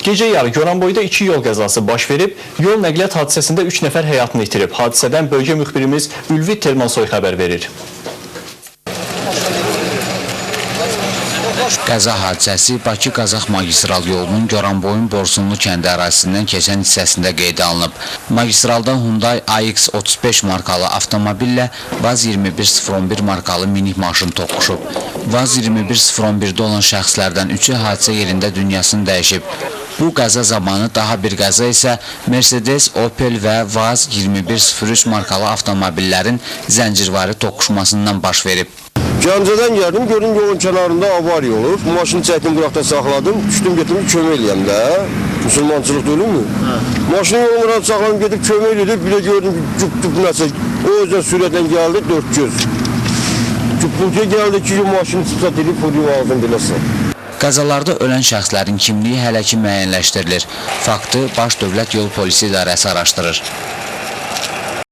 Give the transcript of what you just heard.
Gecə yarı Goranboyda 2 yol qəzası baş verib. Yol nəqliyyat hadisəsində 3 nəfər həyatını itirib. Hadisədən bölgə müxbirimiz Ülvi Telmansoy xəbər verir. Qəza hadisəsi Bakı-Qazax magistral yolunun Goranboyun Borsunlu kəndi ərazisindən keçən hissəsində qeydə alınıb. Magistralda Hyundai iX35 markalı avtomobillə VAZ 21011 markalı minik maşın toqquşub. VAZ 21011-də olan şəxslərdən üçü hadisə yerində dünyasını dəyişib. Bu qəza zamanı daha bir qəza isə Mercedes, Opel və VAZ 2103 markalı avtomobillərin zəncirvari toqquşmasından baş verib. Gəncədən gəldim, gördüm yolun kənarında avariya olub. Maşını çəkdim, qıraqda saxladım. Düşdüm, getdim ki, kömək eləyəm də. Müsəlmançılıq deyilmi? Maşını yolun qıraqda saxladım, gedib kömək elədim. Bir də gördüm ki, güp güp nəsə. O özdən sürətlə gəldi, dörd göz. Güp gəldi ki, maşını çıxsa edib, fırlayıb ağzını diləsə. Qəzalarda ölən şəxslərin kimliyi hələ ki müəyyənləşdirilir. Faktı Baş Dövlət Yol Polisi İdarəsi araşdırır.